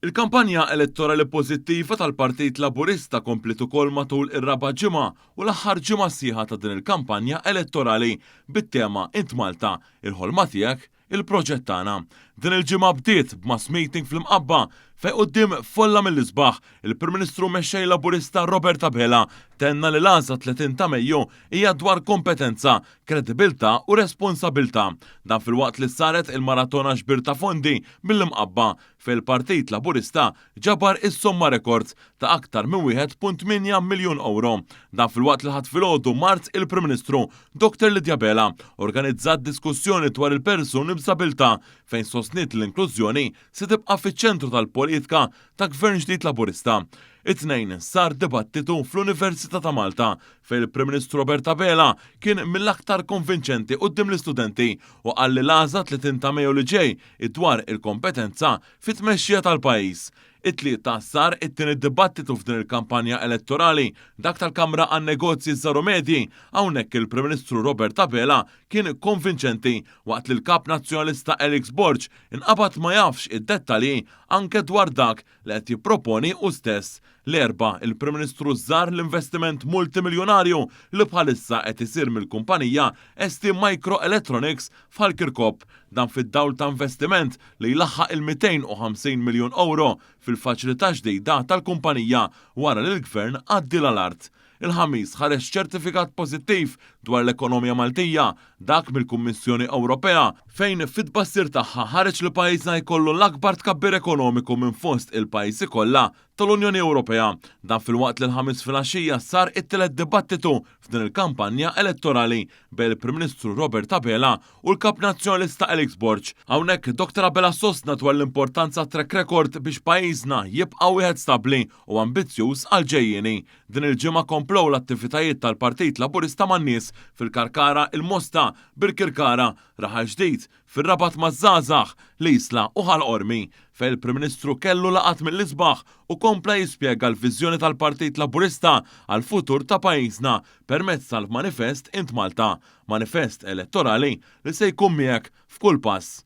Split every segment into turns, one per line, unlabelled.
Il-kampanja elettorali pożittiva tal-Partit Laburista kompliet ukoll matul ir-raba' ġimgħa u l-aħħar ġimgħa sħiħa ta' din il-kampanja elettorali bit-tema Int Malta, il-ħolma tiegħek, il-proġett tagħna. Din il-ġimgħa bdiet b'mass meeting fl-Imqabba fejn quddiem folla mill-isbaħ, il-Prim Ministru u Mexxej Laburista Robert Abela tenna li l-għażla 30 ta' Mejju hija dwar kompetenza, kredibilità u responsabilità. Dan filwaqt li saret il-maratona ġbir ta' fondi mill-Imqabba fejn il-Partit Laburista ġabar is-somma rekord ta' aktar minn 1.8 miljun ewro. Dan filwaqt li l-Ħadd filgħodu mart il-Prim Ministru Dr Lydia Abela organizzat diskussjoni dwar il-persuni b'żabilità fejn sostniet li l-inklużjoni se tibqa' fiċ-ċentru tal-politika ta' Gvern ġdid Laburista. It-Tnejn sar dibattitu fl-Università ta' Malta fejn il-Prim Ministru Robert Abela kien mill-aktar konvinċenti quddiem l-istudenti u qal li l-għażla 30 ta' Mejju li ġej hi dwar il-kompetenza fit-tmexxija tal-pajjiż. It-Tlieta sar it-tieni dibattitu f'din il-kampanja elettorali, dak tal-Kamra għan-Negozji Żgħar u Medji. Hawnhekk il-Prim Ministru Robert Abela kien konvinċenti waqt li l-Kap Nazzjonalista Alex Borg inqabad ma jafx id-dettalji anke dwar dak li qed jipproponi hu stess. L-Erbgħa, il-Prim Ministru żar l-investiment multimiljunarju li bħalissa qed isir mill-kumpanija ST Microelectronics f'Ħal Kirkop. Dan fid-dawl ta' investiment li jlaħħaq il-250 miljun ewro fil-faċilità ġdida tal-kumpanija wara li l-Gvern għaddielha l-art. Il-Ħamis ħareġ ċertifikat pożittiv dwar l-ekonomija Maltija, dak mill-Kummissjoni Ewropea, fejn fit-tbassir tagħha ħareġ li pajjiżna jkollu l-akbar tkabbir ekonomiku minn fost il-pajjiżi kollha tal-Unjoni Ewropea. Dan filwaqt li l-Ħamis filgħaxija sar it-tielet dibattitu f'din il-kampanja elettorali bejn il-Prim Ministru Robert Abela u l-Kap Nazzjonalista Alex Borg. Hawnhekk Dr Abela sostna dwar l-importanza track record biex pajjiżna jibqa' wieħed stabbli u ambizzjuż għall-ġejjieni. Din il-ġimgħa komplew l-attivitajiet tal-Partit Laburista man-nies fil-Karkara, il-Mosta, Birkirkara, Raħal Ġdid, fir-Rabat maż-żgħażagħ, l-Isla u Ħal Qormi, fejn il-Prim Ministru kellu laqgħat mill-isbaħ u kompla jispjega l-viżjoni tal-Partit Laburista għall-futur ta' pajjiżna permezz tal-Manifest Int Malta, manifest elettorali li se jkun miegħek f'kull pass.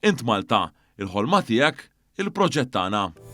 Int Malta, il-ħolma tiegħek, il-proġett tagħna.